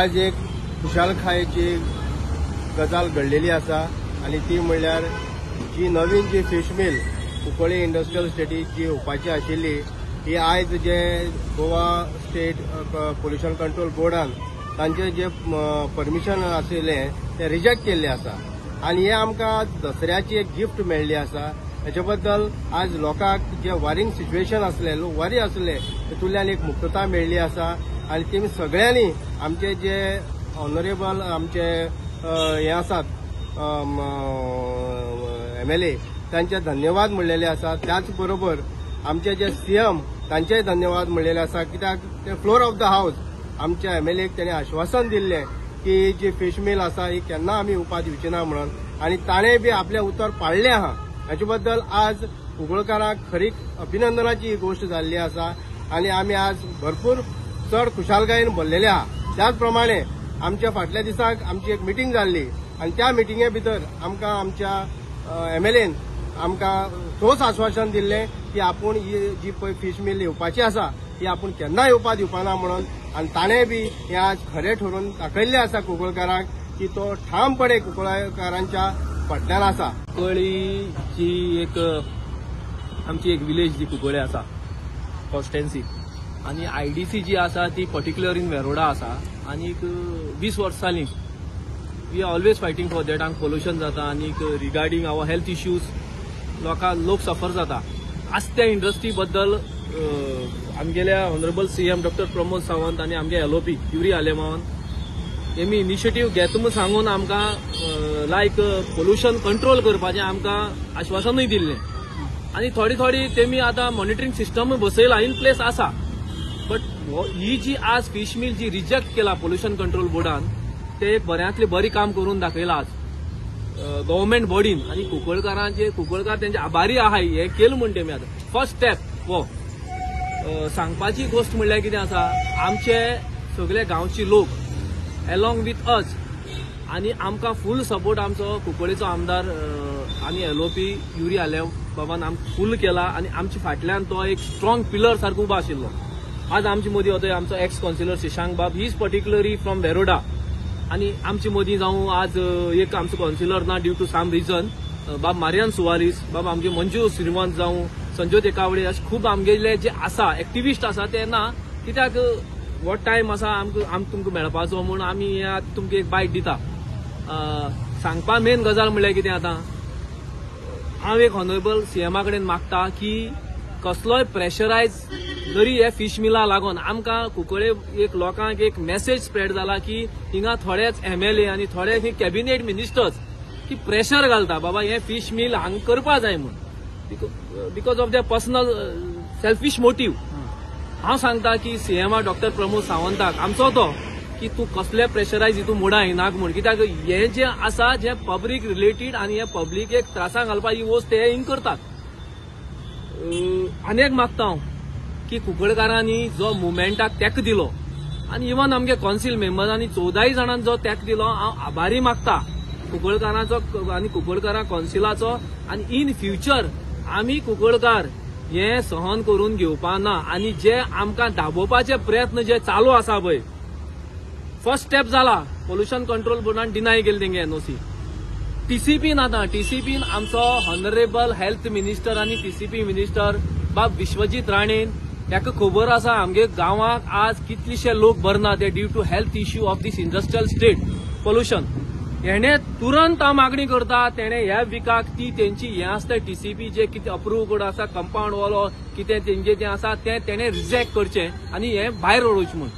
आज एक खुशालकायेची गजाल घडलेली आसा आनी ती म्हणल्यार जी नवीन जी फिश मिल कुंकळ्ळी इंडस्ट्रियल स्टेटी जी येवपाची आशिल्ली ही आयज जे गोवा स्टेट पोल्युशन कंट्रोल बोर्डान तांचे जे परमिशन आशिल्लें तें रिजेक्ट केल्लें आसा आनी हें आमकां दसऱ्याची एक गिफ्ट मेळ्ळी आसा. हेचे बद्दल आज लोकांक जे वरिंग सिच्युएशन आसले, लोक वरी आसले, तेतूंतल्यान एक मुक्तता मेळ्ळी आसा आनी तेमी सगळ्यांनी आमचे जे ऑनरेबल आमचे हे आसात MLA तांचे धन्यवाद म्हणलेले आसा. त्याच बरोबर आमचे जे CM तांचेय धन्यवाद म्हणलेले आसा, कित्याक ते फ्लोर ऑफ the house आमच्या MLA ताणें आश्वासन दिल्लें की जी फिश मिल आसा ही केन्ना आमी येवपा दिवची ना म्हणून, आनी ताणें बी आपलें उतर पाळ्ळें आहा. हाचे बद्दल आज कुंकळकारांक खरी अभिनंदनाची ही गोश्ट जाल्ली आसा आनी आमी आज भरपूर चड खुशालकायेन भरलेले आहा. त्याच प्रमाणे आमच्या फाटल्या दिसाक आमची एक मिटींग जाल्ली आनी त्या मिटिंगे भितर आमकां आमच्या MLAन आमकां ठोस आश्वासन दिल्लें की आपूण ही जी पळय फिश मिल येवपाची आसा ती आपूण केन्ना येवपा दिवपाना म्हणून, आनी ताणें बी हें आज खरें ठरोवन दाखयल्लें आसा कुंकळकारांक की तो ठामपणे कुंकळकारांच्या फाटल्यान आसा. कुंकळ्ळीची एक आमची एक विलेज जी कुंकळ्ळी आसा कॉन्स्टन्सी आनी IDC जी आसा ती पर्टिक्युलर इन वेरोडा आसा आनी 20 वर्सां जालीं we are always fighting for that. हांगा पोल्युशन जाता आनी रिगार्डींग our health issues लोक सफर जाता. आज त्या इंडस्ट्री बद्दल आमगेल्या honourable CM doctor Pramod Sawant आनी आमगे LOP Yuri आलेमावन हेमी इनिशिएटीव घेता म्हूण सांगून आमकां लायक पोल्युशन कंट्रोल करपाचें आमकां आश्वासनूय दिल्लें आनी थोडी थोडी तेमी आतां मॉनिटरींग सिस्टमूय बसयला, इन प्लेस आसा. बट he जी आज फिश मिल जी रिजेक्ट केला पोल्युशन कंट्रोल बोर्डान ते एक बऱ्यांतली बरी काम करून दाखयला आज गव्हर्मेंट बॉडीन आनी कुंकळकारांचे कुंकळकार तेंचे आभारी आहाय हें केलें म्हूण तेमी आतां फर्स्ट स्टेप हो. सांगपाची गोश्ट म्हणल्यार कितें आसा, आमचे सगळे गांवचे लोक एलॉंग विथ अस आनी आमकां फूल सपोर्ट आमचो कुंकळ्ळीचो आमदार आनी LOP Yuri आलेम बाबान आमकां फूल केला आनी आमच्या फाटल्यान तो एक स्ट्रॉंग पिलर सारको उबो आशिल्लो. आज आमचे मदीं वता आमचो एक्स कौन्सिलर शशांक बाब, he is particularly from Veroda आनी आमचे मदीं जावं आज एक आमचो कौन्सिलर ना ड्यू टू सम रिजन बाब मारियान सुवारीस, बाब आमगे मंजू श्रीमंत जावं संजोत एकावडे अशे खूब आमगेले जे आसा एक्टिविस्ट आसा ते ना, कित्याक हो टायम आसा आमकां आमकां तुमकां मेळपाचो म्हूण आमी तुमकां एक बायट दिता. सांगपा मेन गजाल म्हणल्यार कितें, आतां हांव एक ऑनरेबल CMA कडेन मागता की कसलोय प्रेशरायज जरी हे फिश मिला लागून आमकां कुंकळ्ळे एक लोकांक एक मेसेज स्प्रेड जाला की हिंगा थोडेच MLA आनी थोडे कॅबिनेट मिनिस्टर्स की प्रेशर घालता बाबा हे फिश मिल हांगा करपा जाय म्हूण because of their personal selfish motive. हांव सांगता की CMA doctor Pramod सावंताक आमचो तो की तूं कसले प्रेशरायज हितून मोडा येनाक म्हूण, कित्याक हें जें आसा जें पब्लीक रिलेटेड आनी हें पब्लिकेक त्रासां घालपा ही वस्त हे हिंग करतात. आनी एक मागता हांव की कुंकळकारांनी जो मुवमेंटाक तेंको दिलो आनी इवन आमगे कौन्सिल मेंबरांनी 14 जाणांनी जो तेंको दिलो हांव आभारी मागता कुंकळकारांचो आनी कुंकळकारां कौन्सिलाचो. आनी इन फ्युचर आमी कुंकळकार हे सहन करून घेवपा ना आनी जे आमकां दाबोवपाचे प्रयत्न जे चालू आसा पळय, फर्स्ट स्टेप जाला पोल्युशन कंट्रोल बोर्डान डिनाय केली तेंगे NOC. TCPन आतां TCPन आमचो ऑनरेबल हेल्थ मिनिस्टर आनी TCP minister बाब विश्वजीत राणेन ताका खबर आसा आमगे गांवाक आज कितलेशे लोक बरना ते due to health issue of this industrial state pollution. हेणे तुरंत हांव मागणी करता तेणे ह्या विकाक ती तेंची हें आसता TCP जे कितें अप्रूव करून आसा कंपाउंड वॉल कितें तेंचे तें आसा तें तेणे रिजेक्ट करचें आनी हें भायर उडोवचें म्हूण.